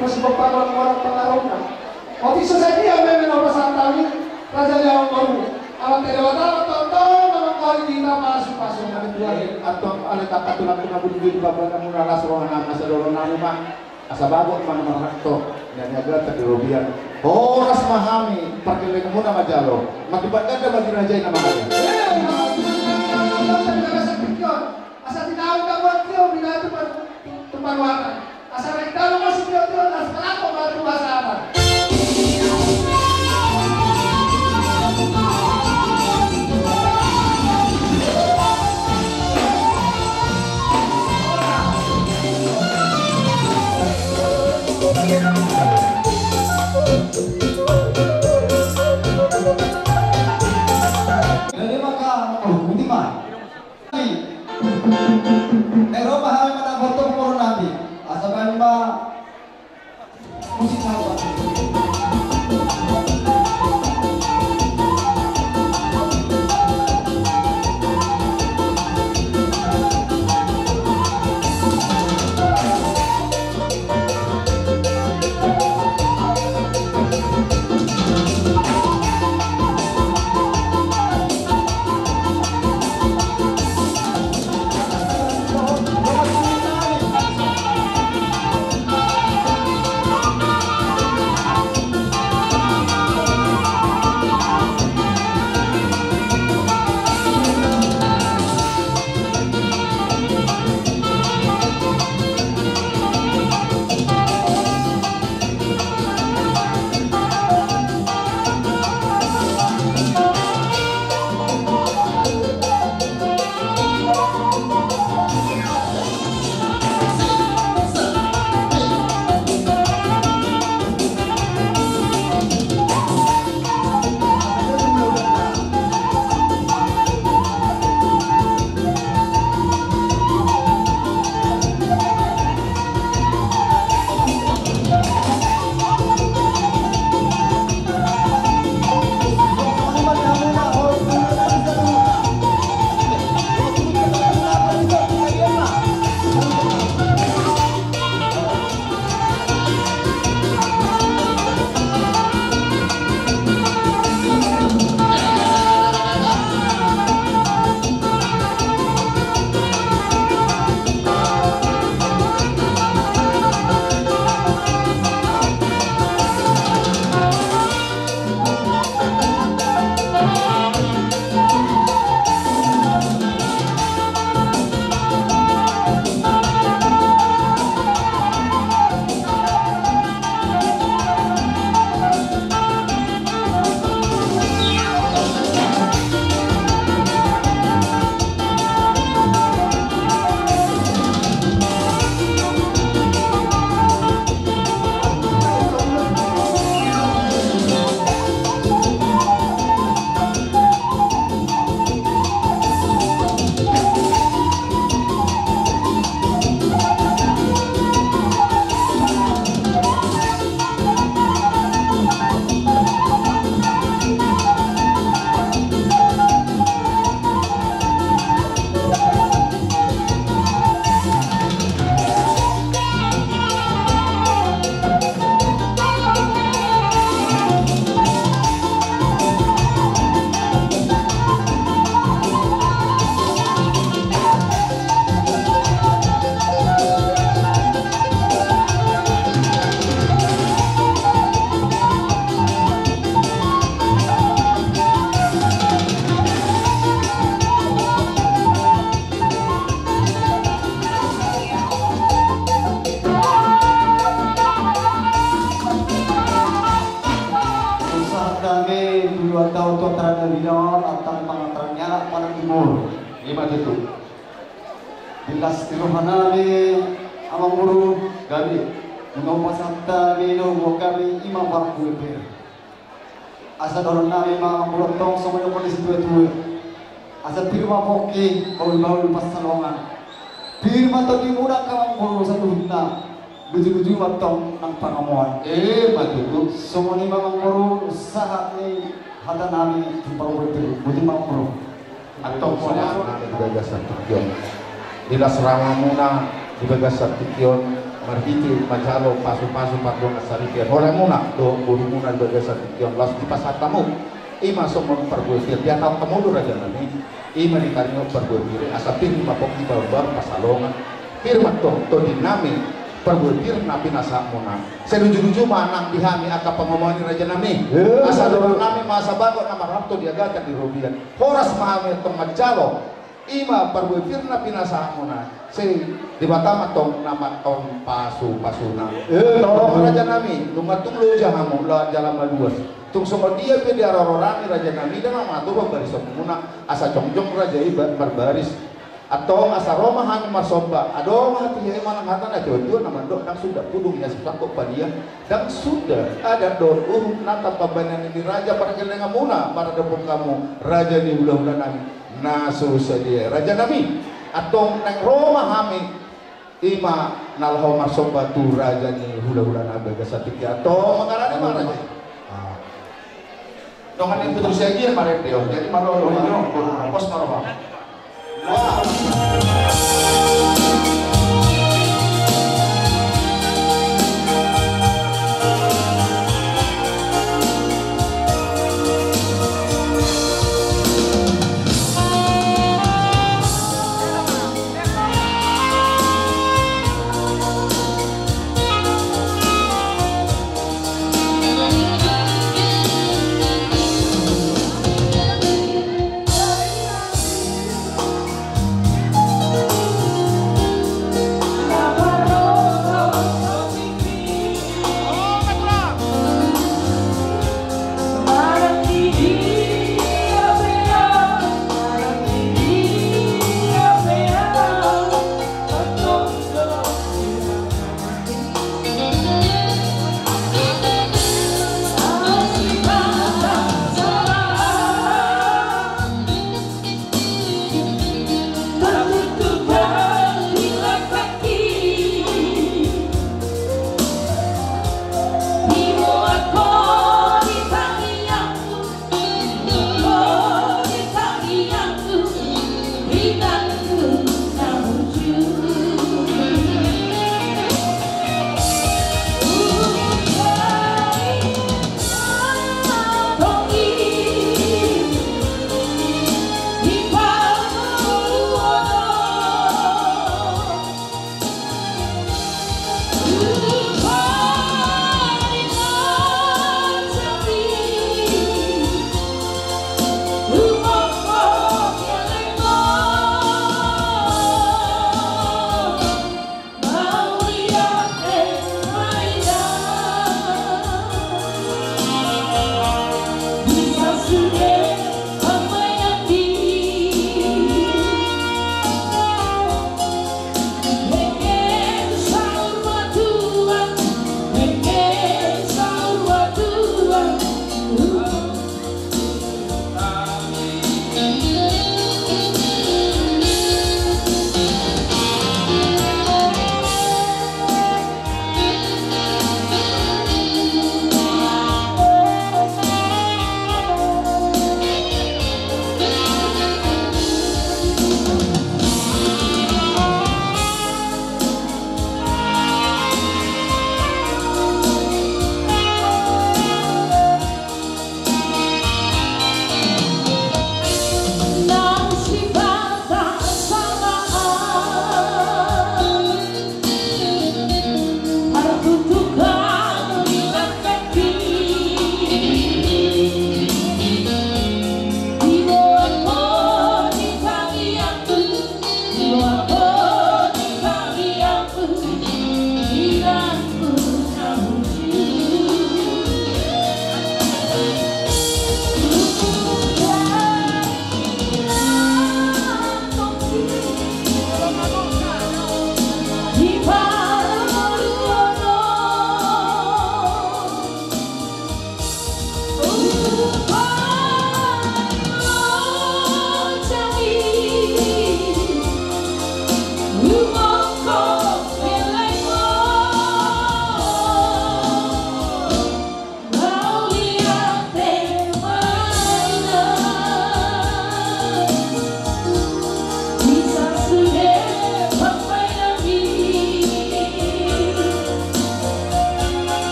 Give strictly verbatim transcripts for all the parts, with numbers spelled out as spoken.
Masih bapa orang-orang pengaruhna. Otik sesaji yang memang orang santani, Raja Jawa Baru. Alat Dewata, tonton, memang kau di kita pasu-pasu, ada dua ya. Atau ada kata tulang-tulang budi di bapak namun alas rohana masa dolo namun, asa bagot mana mana to. Dan jaga tadi robian. Horas mahami, parkir lagi muna majalo. Mati bagat ada bagi raja yang nama raja. Asa tinau ka buat tio, bina tu pan-, tu panuatan. Asa na italo ma sitio-tio, asa palako ma tu basana. Jadi maka, oh, budi ma. Eh, ro ma hami manang foto moro nami. Asa baen ma musik na upa. Sahat hami tu luat au tu acara na binahen, antong mangatar ni anak manang timur. Ima tutu. Di las ni roha nami, amang boru, gabe. Nunga hupasahat hami, na huboan hami, ima parbue pe. Asa dohonon nami ma, amang boru, antong songon na nidok ni situatua. Asa pir ma pongki, bahul-bahul pansalongan. Pir ma tondimuna, amang boru, saluhutna. Luju-luju ma antong nang pangomoan. Ima tutu. Songon i ma, amang boru, sahat ni hata nami tu parbue pe. Boti ma, amang boru. Antong songon i ma di bagasan tingki on. Di las rohamuna di bagasan tingki on. Marhite manjalo pasu-pasu pardongansaripeon holamuna dohot borumuna di bagasan tingki on laos dipasahat hamu. I ma songon parbue pir, dihatahon hamu do rajanami. I ma ditaringot parbue pir i, asa pir ma pongki baru-baru pansalongan. Pir ma tong tondinami parbue pir na pinasahatmuna. Sai luju-luju ma nang di hami angka pangomoan i rajanami. Asa dohononnami ma asa bagot na marhalto di agatan di robean. Horas ma hami tong manjalo. I ma parbue pir na pinasahatmuna, sai Debata ma tong na mangalehon pasu-pasuna. Rajanami, nunga tung loja hamu, laho jala maluas. Tung songon dia pe diharoro nami rajanami, ndang na mangatur pambarisonmuna, asa jongjong raja i ba-, marbaris. Antong asa ro ma hami marsomba, adong ma hata i manang hata na tua-tua na mandok ndang suda pudung ia sipangkok padia, ndang suda adat dohot uhum na tapabaenan ni raja pargellenganmuna, maradapothon hamu raja ni hula-hulanami. Na so sadia rajanami, antong naeng ro ma hami, i ma na laho marsomba tu raja ni hula-hulana bagasan tingki, antong mangarade ma raja i. Dongan ni Putus Yaji ma rende on, jadi malo lo ini on, pos ma roha.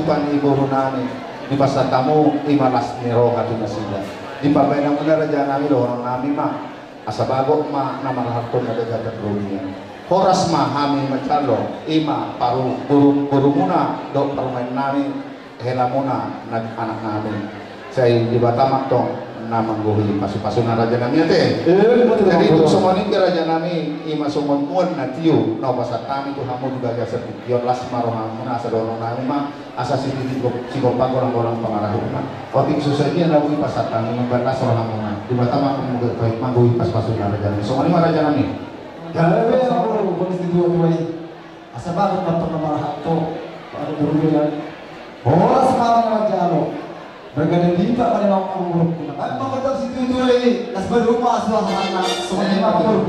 Pan i boru nami, dipasahat hamu i ma las ni roha tu nasida. Dipabaen hamu na raja nami dohonon nami ma, asa bagot ma na marhalto na dagatak romian. Horas ma hami manjalo, i ma paru boru, borumuna dohot parumaen nami, helamuna na anak nami. Sai Debata ma tong na manggohi pasu-pasuna raja nami ate. Eh, betul, jadi betul. Tung songon i raja nami, i ma songon mual na tio na hupasahat hami tu hamu di bagasan tingki on, las ma rohamuna asa dohonon nami ma, asa sititi sigompa golang-golang pangarahutna. Otik so sadia na boi pasahat hami, mambahen las rohamuna. Debata ma tong manggohi pasu-pasuna raja nami. Songon i ma raja nami. Gabe, amang boru, boru situa-tua i. Asa bagot ma tong na marhalto, bagot boru ya. Horas ma na manjalo. Bergana dipa pada mau amang boru. Baik, mangkotap situa-tua i. Las baru ma suasana. Songon i ma amang boru.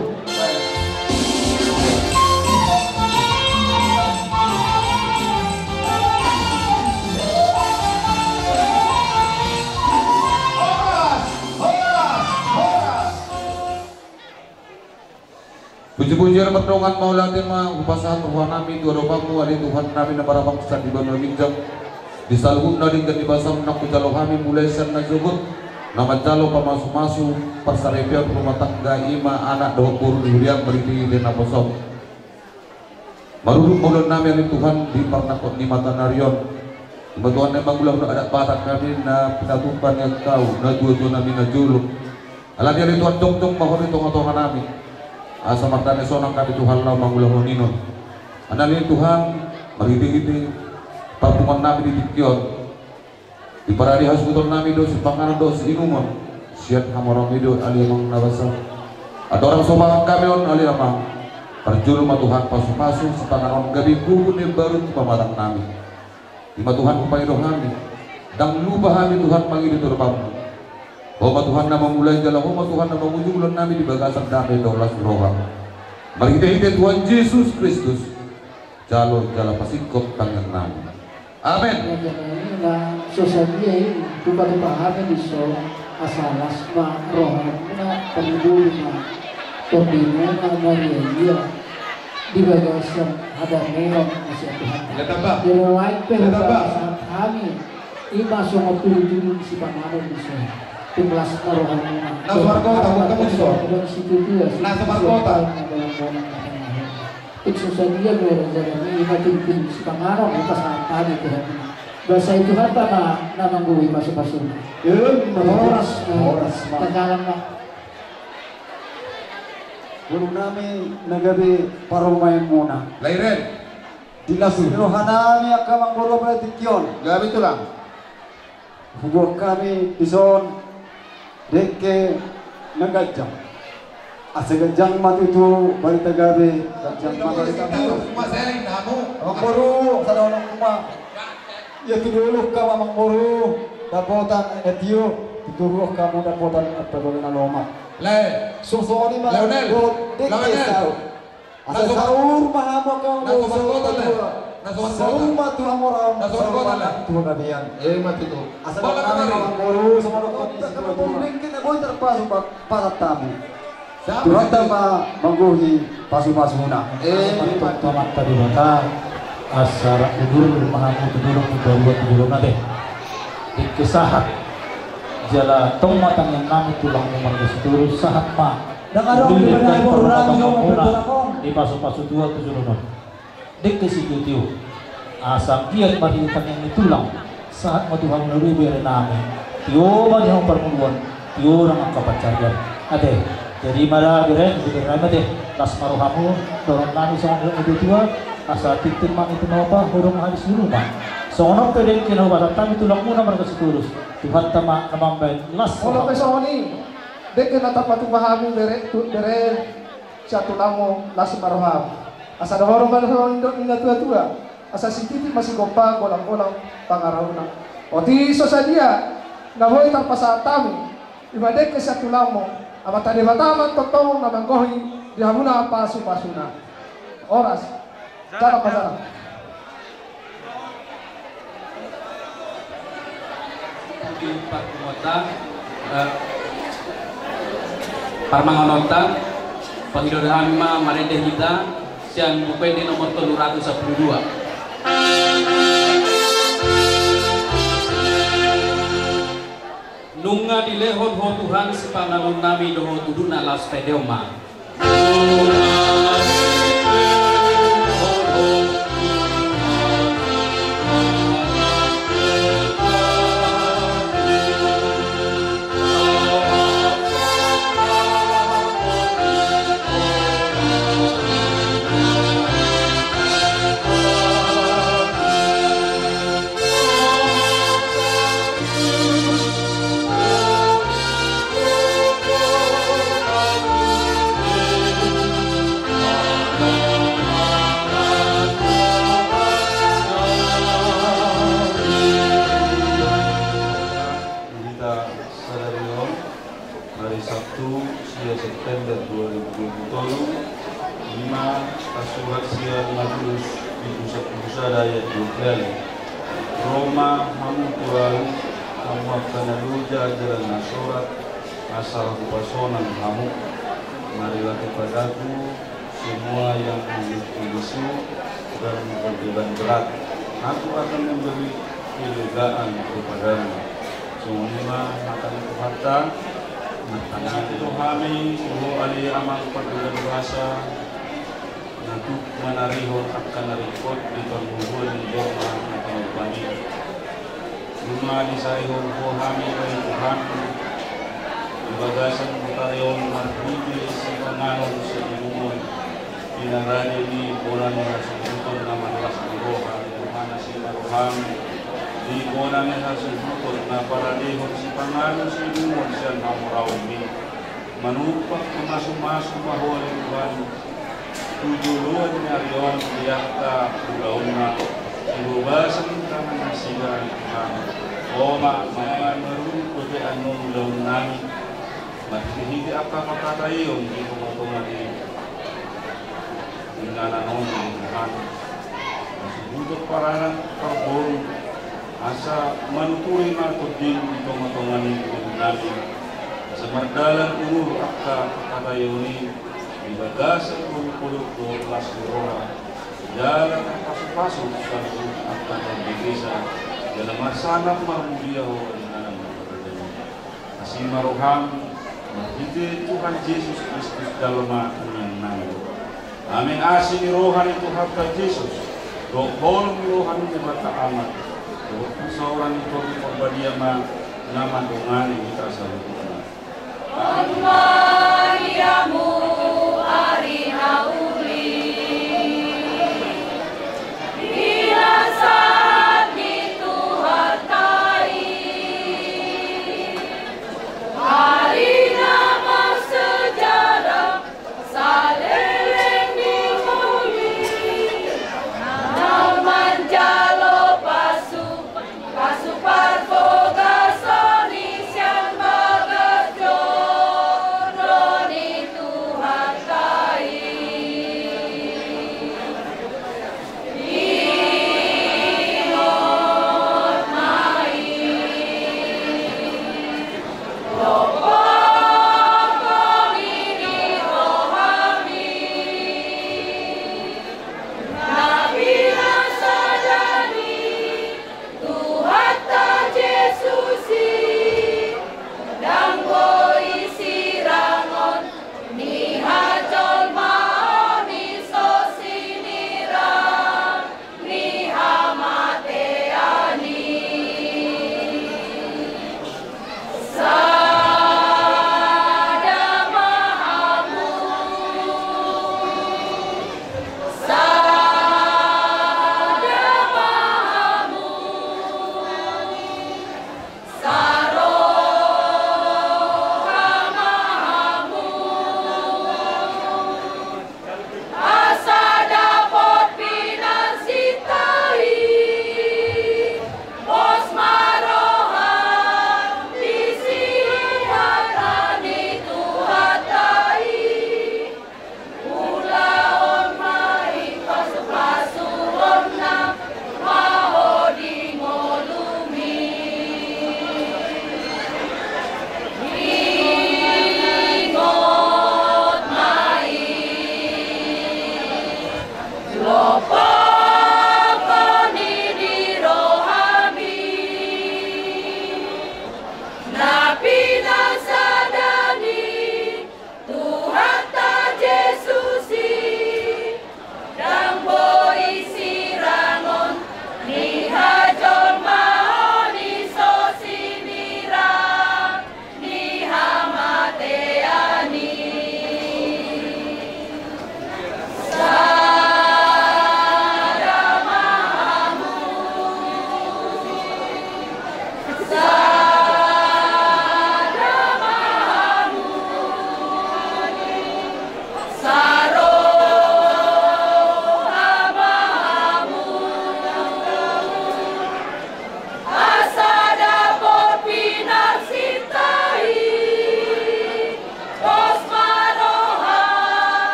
Puji-puji na mardongan mauliate ma hupasahat roha nami tu adopanmu, ale Tuhan nami na marhabangsa di banua ginjang. Di saluhutna denggan ni basaM na hujalo hami mulai sian na sogot, na manjalo pamasu-masu parsaripeon rumah tangga, i ma anak dohot boru di huriaM marhite-hite naposoM. Marudut ma ulaon nami ale Tuhan di parnangkok ni mataniari on. I ma Tuhan na mangulahon adat Batak nami na pinatupa ni angka natua-tua nami na jolo. Alani i ale Tuhan jongjong ma Ho di tonga-tonga nami. Asa mardamean sonang hami Tuhan laho mangulahon i non. Alani i Tuhan, marhite-hite parpunguan nami di tingki on, diparade hasuhuton nami do sipanganon dohot siinumon sian hamoraonMi do ale Amang na basa. Andorang so mangan hami on ale Amang, parjolo ma Tuhan pasu-pasu sipanganon gabe gogo na imbaru tu pamatang nami. I ma Tuhan hupangido hami, ndang lupa hami Tuhan mangido tu adopanMu. Ho ma Tuhan na mamulai jala Ho ma Tuhan na mangujung ulaon nami di bagasan dame dohot las ni roha. Marhite-hite Tuhan Jesus Kristus, jalo jala pasingkop tangiang nami. Amen. Raja nami, na so sadia i tupa-tupa hami dison, asa las ma rohamuna, pariboli ma tondimuna na ria-ria di bagasan hadameon na sian Tuhanta. Jala lain pe hupasahat hami, i ma songon tudu-tudu ni sipanganon dison. Tung las ma rohamuna. Na so markota, na so markota. Tung so sadia be raja nami, i ma tudu-tudu ni sipanganon hupasahat hami tu hamuna. Basa i Tuhanta ma na manggohi pasu-pasuna. Horas, horas ma. Tanggalan ma. Boru nami na gabe parumaenmuna. Lairen. Di las ni roha nami angka amang boru pada tingki on. Gabe tulang. Huboan hami dison dengke na ganjang. Asa ganjang ma tutu barita gabe, ganjang ma barita gabe. Amang boru, sada onok uma. Ia tu dolok hamu amang boru, dapotan na tio, tu dolok hamu dapotan na lomak. Lae. Songon i ma, Laonel. Dengke Laonel. Asa saur ma hamu angka amang boru, saur ma tu hamu, saur ma tu hagabean. Ima tutu. Asa dohonon nami amang boru, songon i ma. Dengke na boi tarpasu-pasu hami. Tuhanta ma manggohi pasu-pasuna. Ima tutu. Amanta Debata, asa rap udur ma hamu tu dolok, tu dolok, tu dolok na be. Dengke sahat. Jala tong ma tangiang nami tulang marga Sitorus, sahat ma. Ndang adong di bere ni boru nami on, dipasu-pasu Tuhan tu joloan on. Dengke sitio-tio. Asa anggiat marhite tangiang ni tulang, sahat ma tu hamu na dua bere nami. Tio ma di hamu parngoluan, tio nang angka pansarian. Ate, jadi ma da bere, di bere nami ate. Las ma rohamu, dohonon nami songon na didok ni natua-tua, asa tintin ma ni tu na opa, hodong ma habis di rumah. Songon on pe dengke na hupasahat hami tulangmuna marga Sitorus. Tuhanta ma na mambahen las. Olo pe songon i. Dengke na tarpatupa hami bere, tu, bere sian tulangmu, las ma roham. Asa dohonon ma songon na didok ni natua-tua, asa sititi ma sigompa golang-golang pangarahutna. Otik so sadia na boi tarpasahat hami, i ma dengke sian tulangmu, Amanta Debata ma tongtong na manggohi di hamuna pasu-pasuna. Horas. Jalan pasaran. Di parpunguanta, eh, parmanganonta, pangidoan nami ma marende hita sian Buku Ende nomor tolu ratus sampulu dua. Nunga dilehon Ho Tuhan sipanganon nami dohot udutna, laos taendehon ma. Hita sadari on, hari Sabtu, sia September dua ribu dua puluh tolu, ima tasurat sian Matius pitu sampulu sada ayat dua puluh lima. Ro ma hamu tu ahu, hamu angka na loja jala na sorat, asa hupasonang hamu. Marilah kepada-Ku semua yang memikul isu dan berbeban berat, Aku akan memberi kelegaan kepadamu. Songon i ma hata ni Tuhanta. Martangiang do hami tu Ho ale Amang Pardenggan Basa, na tuk manarihon angka na ringkot di parngoluan ni jolma na panompang i. Nunga disarihon Ho hami, ale Tuhan, di bagasan botari on marhite sipanganon siinumon, pinarade ni bona ni hasuhuton na marlas ni roha, di rohana, asi ma roham, di bona ni hasuhuton na paradehon sipanganon siinumon sian hamoraonmi. Manumpak mamasumasu ma Ho ale Tuhan, tu joloan ni ari on di angka ulaonna, di bagasan tangan nasida, ale Tuhan. Ho ma, ma-, marurut dope annon ulaonnami, marhitehite angka parhataion di tongatonga ni inganan on, ale Tuhan. Hasuhuton paranak parboru, asa manuturi ma Tondim di tongatonga ni ngolunami, asa mardalan umur angka parhataion i di bagasan holop-holop dohot las ni roha, jala tarpasupasu saluhut angka na di desa, jala marsangap marmulia Ho di inganan parbadia. Asi ma roham, marhite Tuhan Jesus Kristus jalo ma tangiangnami. Amen. Asi ni roha ni Tuhanta Jesus, dohot holong ni roha ni Debata Ama, dohot parsaoran ni Tondi Parbadia ma na mandongani hita saluhutna. On ma di hamu ari na uli, pinasahat ni Tuhanta i. Ari na marsejarah saleleng ni ngolu i, na manjalo pasu, pasu parbagason i sian bagas joro.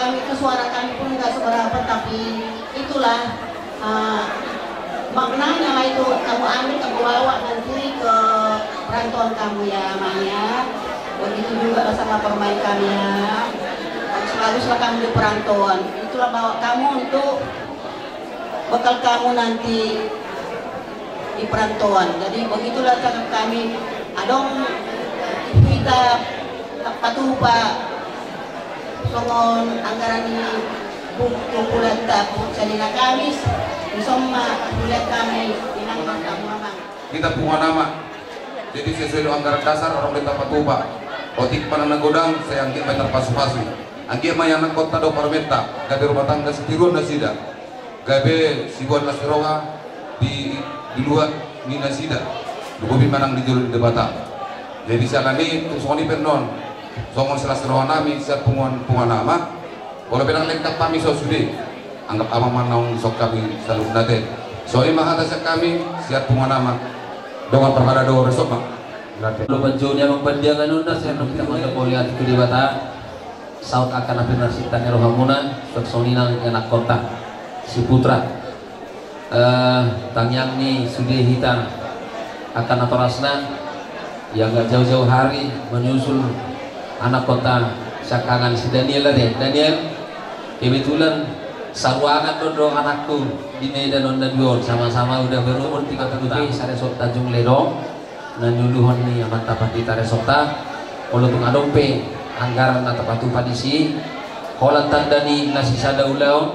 Itu suara kami pun nggak seberapa, tapi itulah, eh, maknanya lah itu, kamu ambil, kamu bawa nanti ke perantauan kamu ya, Mak, ya. Begitu juga sama pemain kami ya. Bagus-baguslah kamu di perantauan. Itulah bawa kamu untuk bekal kamu nanti di perantauan. Jadi begitulah cakap kami. Adong hita patupa songon anggaran ni bu-, kumpulan ta, sanina Kamis, di somma, kuliah kami, inang, amang, amang. Hita punguan ama. Jadi sesuai dengan anggaran dasar, adong do hita patupa. Otik ma na godang, sai anggiat ma tarpasupasu. Anggiat ma ianakhonta dohot parumaenta gabe rumah tangga sitiruon nasida. Gabe siboan las ni roha di, di luat ni nasida. Lumobi manang di jolo ni Debata. Jadi siala ni i tung songon i pe annon. Songon silas ni roha nami sian punguan, punguan ama. Olo pe ndang lengkap hami so sude. Anggap amang ma naung dison hami saluhutna te. Songon i ma hata sian hami sian punguan ama. Dongan parhalado, resop ma. Lobat jou ni amang pandiangan on na sian hita mandok mauliate tu Debata. Saut angka na pinarsinta ni rohamuna, songon i nang ianakhonta, si Putra. Eh, tangiang ni sude hita angka natorasna, yang nggak jauh-jauh hari menyusul anakhonta siangkangan si Daniel ate. Daniel, kebetulan saruangan do, do anakku di Medan on na dua on, sama-sama udah berumur tiga puluh tahun, saresort Tanjung Ledong. Na niuluhon ni amanta pandita resortta, molo tung adong pe anggaran na tapatupa disi, holan tanda ni na sisada ulaon,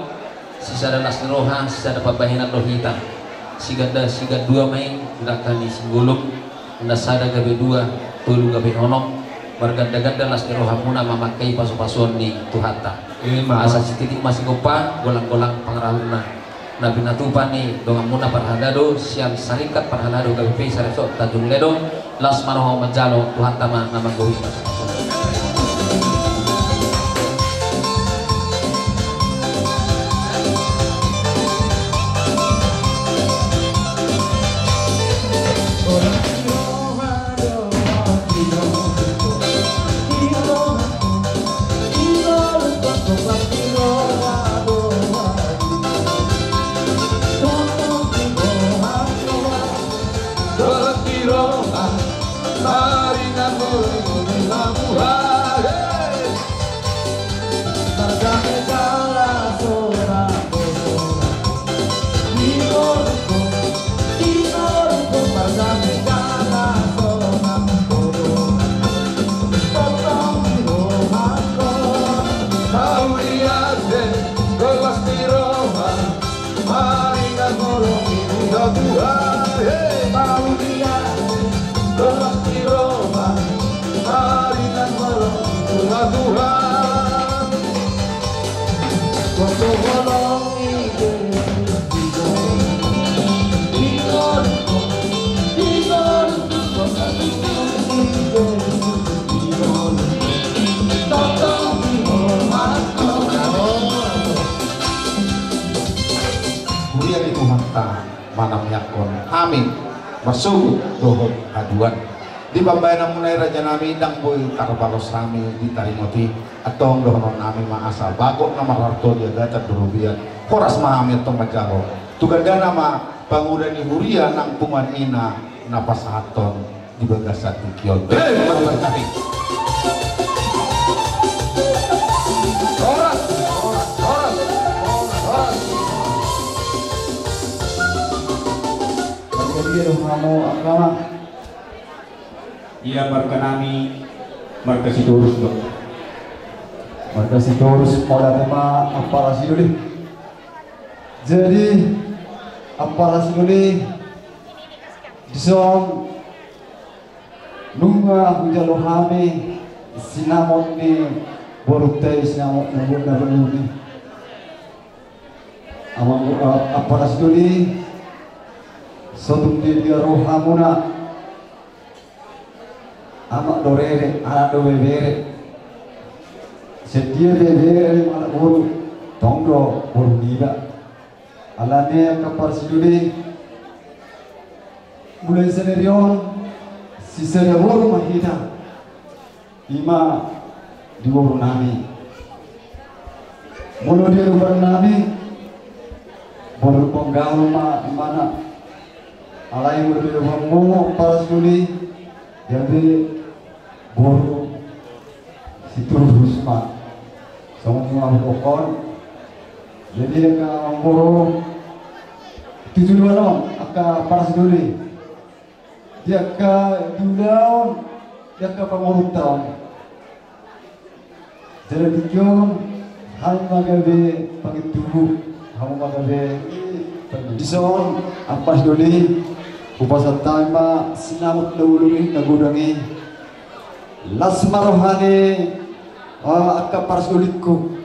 sisada las ni roha, sisada pambahenan do hita. Siganda, sigandua ma i, ndang hami singgolom, na sada gabe dua, tolu gabe onom, marganda-ganda las ni rohamuna mamangke i pasu-pasuon ni Tuhanta. Ima. Asa sititik ma sigompa, golang-golang pangarahutna. Na pinatupa ni donganmuna parhalado sian Saringkat Parhalado K P P I Saresort Tanjung Ledong, las ma roha manjalo, Tuhanta ma na manggohi. Huria ni Tuhanta manangiangkon hami marsogot dohot haduan. Di pambahenanmuna i raja nami, ndang boi tarbalos hami di taringot i. Antong dohonon nami ma asa bagot na marharto di agatan do robean. Horas ma hami antong manjalo. Tu gandana ma panguda ni huria nang punguan i na pasahathon di bagasan tingki on. Hei, mantap. Horas, horas, horas, horas. Marga dia do hamu angka amang? Ia marga nami marga Sitorus do. Marga Sitorus, mauliate ma ampara sidoli. Jadi ampara sidoli, dison nunga hujalo hami sinamot ni borunta i, sinamot na bona baluni. Amang, eh, ampara sidoli, so tung dia-dia rohamuna, amak do rere, anak do bebere. Sian dia bebere, anak boru, tong do boru niba. Alani i angka ampara sidoli, mulai sadari on sisada boru ma hita. Ima di boru nami. Molo di adopan nami, boru Panggaul ma imana. Alai molo di adopanmu, Parasdoli, gabe boru Siturus ma. Songon i ma hudok on. Jadi angka boru tu joloan on, angka Parasdoli. Di angka di ulaon, di angka pangurunta on. Jadi tingki on, hamu ma gabe pangintubu, hamu ma gabe. Dison, Parasdoli, hupasahat hami ma sinamot na bolon i, na godang i. Las ma roha ni, ah, angka Parasdolingku.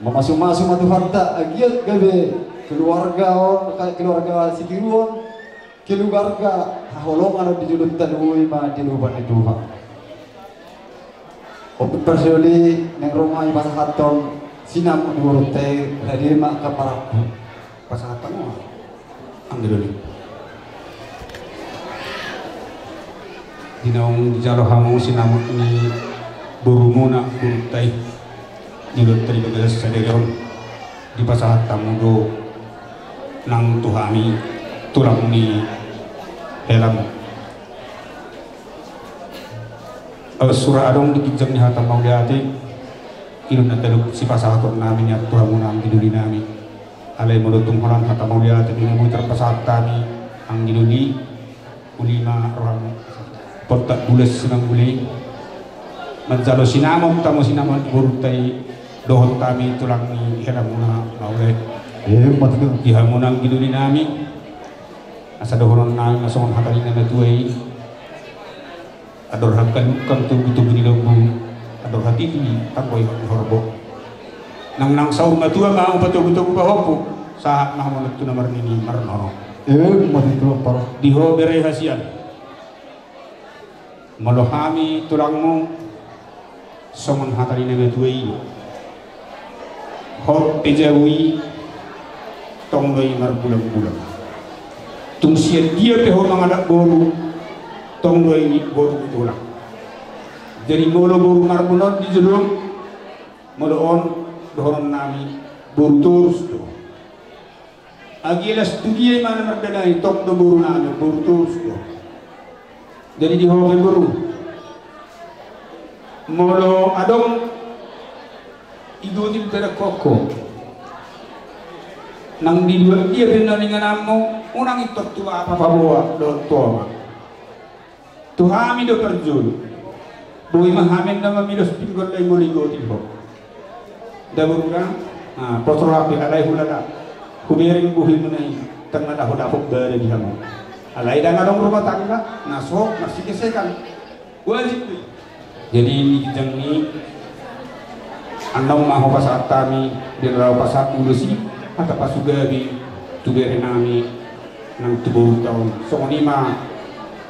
Mamasumasu ma Tuhanta, anggiat gabe keluarga on, ka-, keluarga sitiruon, keluarga haholongan on di jolonta, boi ma di adopan ni Tuhan. Ompung Parasdoli, naeng ro ma hupasahathon sinamot ni borunta i, rade ma angka parabot. Pasahat hamu ma. Anggi doli. Di naung dijalo hamu sinamot ni borumuna, borunta i, di jolonta di bagasan sadari on, dipasahat hamu do nang tu hami tulang ni helamu. Sura adong di ginjang ni hata mauliate, i do na talup sipasahaton nami nian tu hamuna anggi doli nami. Alai molo tung holan hata mauliate do na boi tarpasahat hami, anggi doli, uli ma rohamu. Pontap bulan simanggule, manjalo sinamot hamu sinamot ni borunta i, dohot hami tulang ni helamuna, mauliate. Eh, mati do. Di hamuna anggi doli nami, asa dohonon nami ma songon hata ni na matua i. Andor hangkaluhon tubutubu ni lombu, andor hatiti tanggo i horbo. Nang, nang saur matua ma hamu patogutogu pahompu, sahat ma hamu tu na marnini marnono. Eh, mati tu lapar. Di ho bere hasian. Molo hami tulangmu, songon hata ni na matua i do. Hot pe jabu i, tong do i marbulanbulan. Tung sian dia pe ho mangalap boru, tong do i boru tulang. Jadi molo boru marbulan di jolom, molo on dohonon nami boru torus do. Agi las tu dia i ma na mardalani, tong do boru nami boru torus do. Jadi di ho pe boru, molo adong igotil pe dang hohom, nang di luat dia pe na ningananmu, unang intor tu bapa paboa dohot tu oma. Tu hami do parjolo. Boi ma hami na mamilos pinggol lai molo igotil ho. Da boru da, nah, potro api alai hulala. Hubereng bohimuna i, tanggal laho dapot bada di hamu. Alai dang adong rumah tangga, na so, marsigesekan. Wajib do i. Jadi di ginjang ni, annon ma hupasahat hami, di na laho pasahat ulos i, hata pasugabi tu bere nami, nang tu borunta on. Songon i ma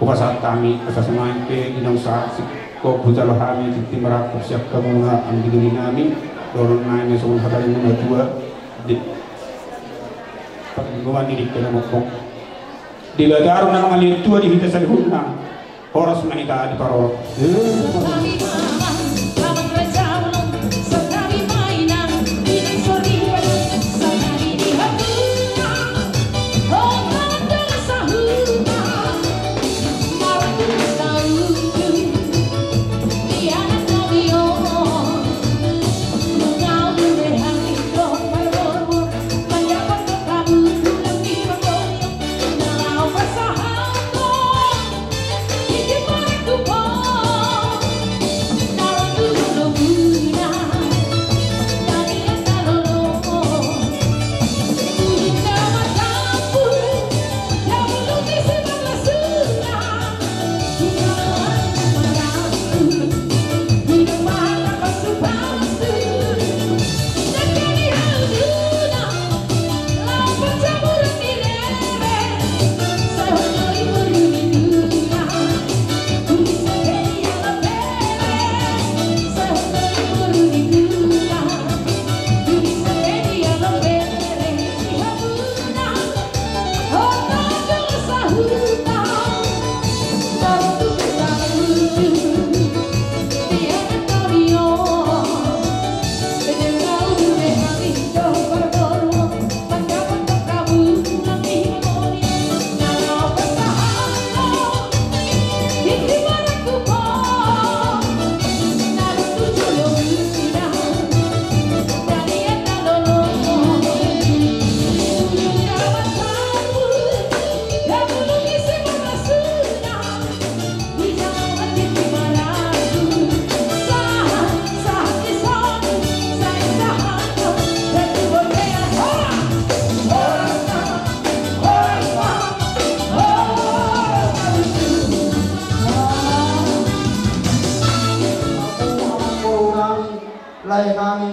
hupasahat hami, asa songon i pe di naung sahat singkop hujalo hami tintin marangkup sian hamuna anggi doli nami, dohonon nami songon hata ni na matua, di parlinggoman ni dingke na mokkop. Debata do na mangaliat tua di hita saluhutna. Horas ma hita diparorot.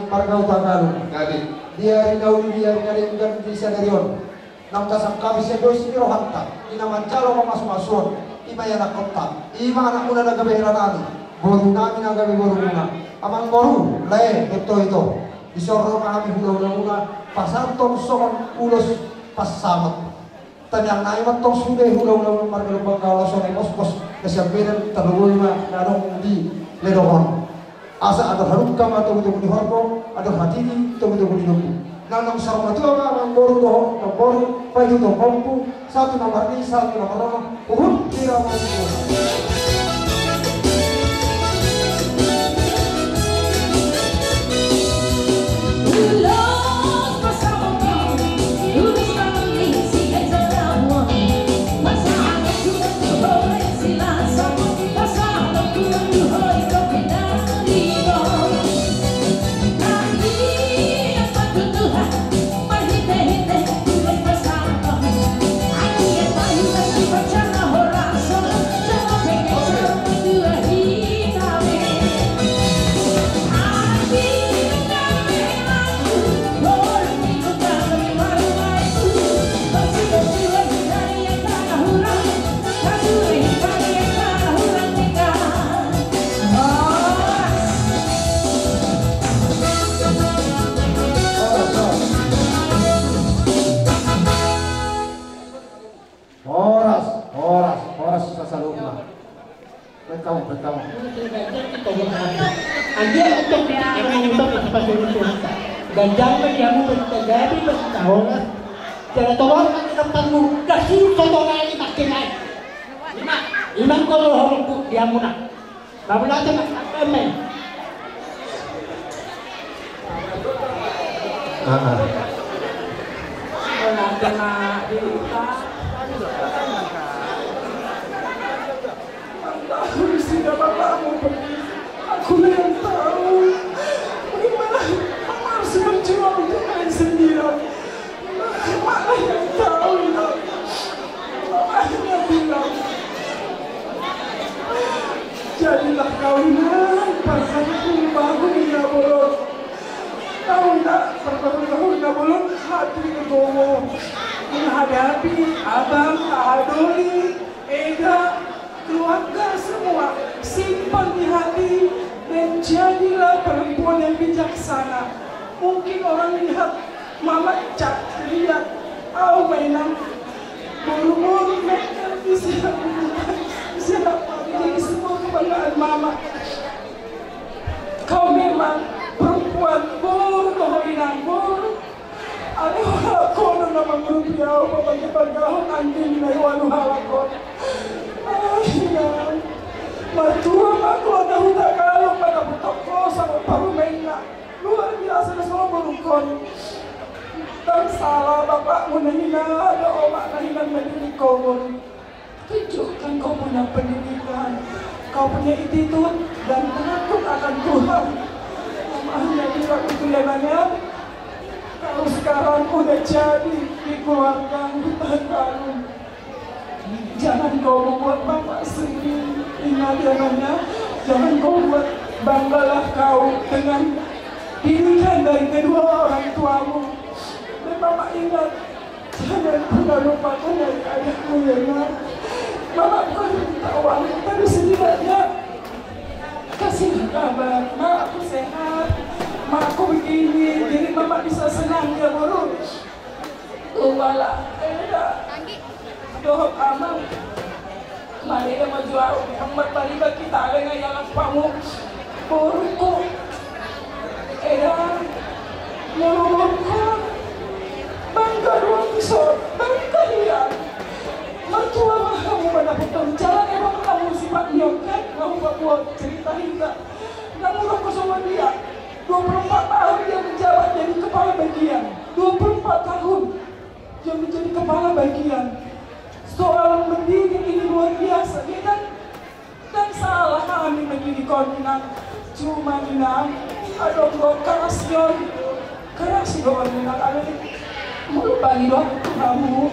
Marga Hutagalung. Gabe. Di ari na uli, di ari na denggan di sadari on, naung tasangkapi sian dosa ni rohanta, di na manjalo pamasumasuon, i ma ianakhonta, i ma anakmuna na gabe helanami, borunami na gabe borumuna. Amangboru, lae, ito, ito. Dison ro ma hami hulahulamuna pasahathon songon ulos pansamot. Tangiang nami ma antong sude hulahulamuna marga Lumban Gaol, songon i ma hospos na sian Medan, tarlumobi ma na adong di Ledong on. Asa andor hadungka ma togutogu ni horbo, andor hatiti togutogu ni lombu. Nang na saur matua ma amangboru dohot namboru, paihut tombongku, satu nomor ni, satu nomor rono, huhut hira ma. Horas, horas, horas saluhutna. Baik kamu, baik kamu. Ganjang ma di hamu berita gabe, berita horas. Jala tolong ma di depanmu, gasi soto nai makin nai. Ima, ima kau tolong horongku di hamuna. Babu late ma, eme. Ah, ah. Aku yang tahu bagaimana mama harus berjuang untuk kalian sendirian. Mama yang tahu, Inang. Mama hanya bilang, jadilah kau, Inang, pasangan yang bagus, Inang Bolon. Tahu nggak, bertahun-tahun Inang Bolon hati legowo menghadapi abang, Aa Doli, Eda, keluarga semua, simpan di hati dan jadilah perempuan yang bijaksana. Mungkin orang lihat mama cat, lihat, au, mainan, boru-boru, bisa, bisa jadi semua kebanggaan mama. Kau memang perempuan, boru, kau inang, boru. Alai holan ho do na mangurupi au, pabagabagahon angging na i, ualu halak on. Ah, Inang. Martua ma keluarga Hutagalung, madapothon ho songon parumaenna. Luar biasa do songon borungkon. Ndang sala bapakmu na hinan, ada omak na hinan na didik ho, boru. Tunjukkan kau punya pendidikan, kau punya attitude dan takut akan Tuhan. Mama hanya bilang itu ya, Nang, ya. Kau sekarang udah jadi di keluarga Hutagalung. Jangan kau membuat mama sedih. Ingat ya, Nang, ya. Jangan kau buat, banggalah kau dengan didikan dari kedua orang tuamu. Dan mama ingat, jangan pernah lupakan dari ayahmu ya, Nak. Mama bukan minta uang, tapi setidaknya kasih kabar, Mak, aku sehat, Mak, aku begini. Jadi Mama bisa senang ya, boru. Tumbala, Eda dohot Amang. Marida ma jo au, Amang, marida hita, ale nga ialap hamu borungku. Eda, molo borungkon, bangga do au dison, bangga hian. Martua ma hamu manaputon jalan, emang hamu sifat nion kan, hamu pabuat cerita hita. Namu do songon dia, dua puluh empat tahun dia menjabat jadi kepala bagian. Dua puluh empat tahun. Dia menjadi kepala bagian. Soal mendidik ini luar biasa, dia kan, kan salah kami mendidik kau, Inang. Cuma, Inang, adong do keras, Inang. Keras do, Inang. Ada mulu bagi doang kamu.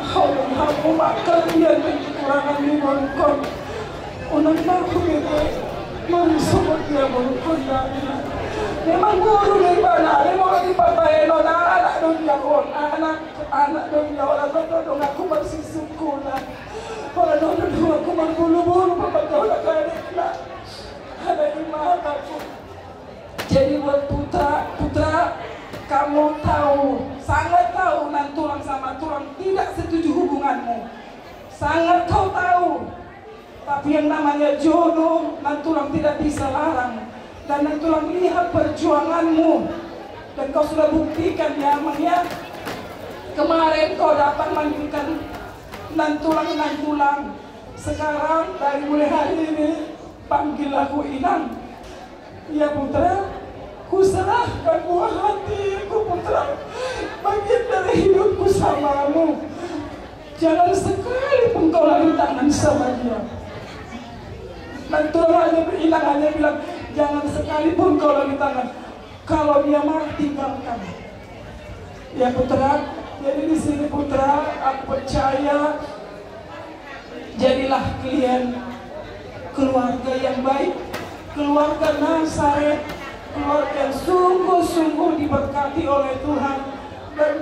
Hamu, hamu makan dia dan kekurangan di borungkon. Unang ma hubege, mari sobat dia borungkon, Inang. Memang guru do ibana, memang dipapahenon anak do dia on, anak, anak do dia on, anak do donganku marsisungkunan. Anak do donganku marbulubulu, papahenon anak na. Anak i ma anakku. Jadi buat Putra, Putra, kamu tahu, sangat tahu Nantulang sama Tulang tidak setuju hubunganmu. Sangat kau tahu. Tapi yang namanya jodoh, Nantulang tidak bisa larang. Dan Nantulang lihat perjuanganmu. Dan kau sudah buktikan ya, Mang ya. Kemarin kau datang manggilkan Nantulang, Nantulang. Sekarang dari mulai hari ini, panggil aku Inang. Ya Putra, kuserahkan buah hatiku Putra, bagian dari hidupku samamu. Jangan sekalipun kau lagi tangan sama dia. Nantulang hanya, Inang hanya bilang, jangan sekalipun kau lagi tangan. Kalau dia marah, tinggalkan. Ya Putra, jadi di sini Putra, aku percaya, jadilah kalian keluarga yang baik, keluarga Nazaret, keluarga yang sungguh-sungguh diberkati oleh Tuhan. Dan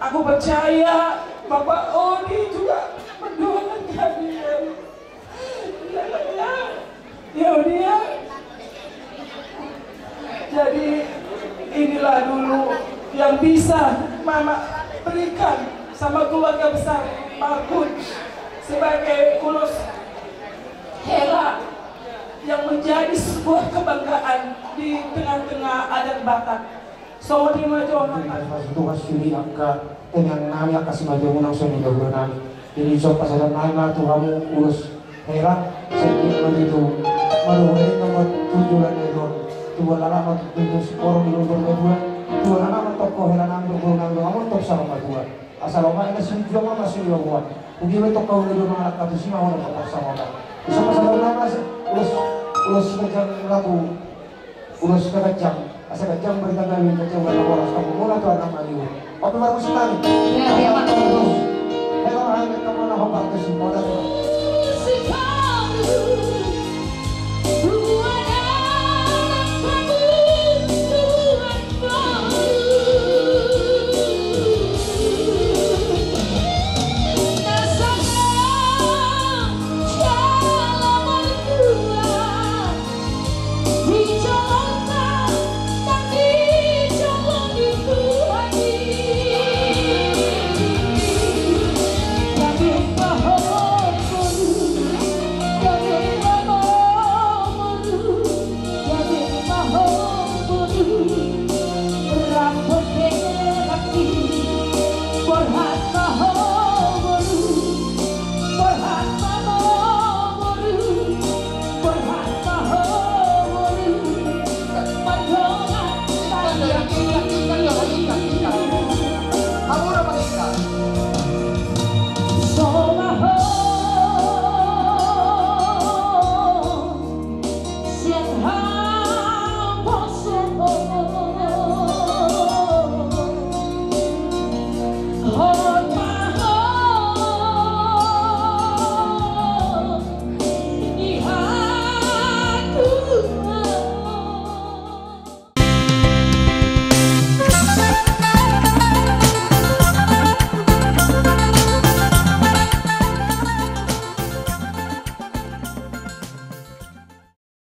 aku percaya Bapak Odi juga mendoakan kalian. Ya, ya. Ya, Odi ya. Jadi inilah dulu yang bisa Mama berikan sama keluarga besar Markun sebagai ulos hela yang menjadi sebuah kebanggaan di tengah-tengah adat Batak. Songon i ma jo. Tuhan suri angka tangiang nami, angka simatua muna, songon i do hula nami. Jadi so pasahat nami ma tu hamu ulos hela, sai di ma di tu maruhon i nama tujuan ni do. Tu halak ma tu tu siporo di lumpur matua. Tu halak ma toko hela nami do guru nami do hamu toko sama matua. Asa loma ina sini jua ma masih loma. Ugi ma toko hula do mangalak katu sima hona toko sama ma. So pasahat nami ma ulos, ulos kajang lagu. Ulos na ganjang, asa ganjang berita kami, ganjang berita boras, kamu mula tu anak maliu. Oke, baru sitani. Ya, ya. Hela, hela, hela, kamu na hobat ke si bodas.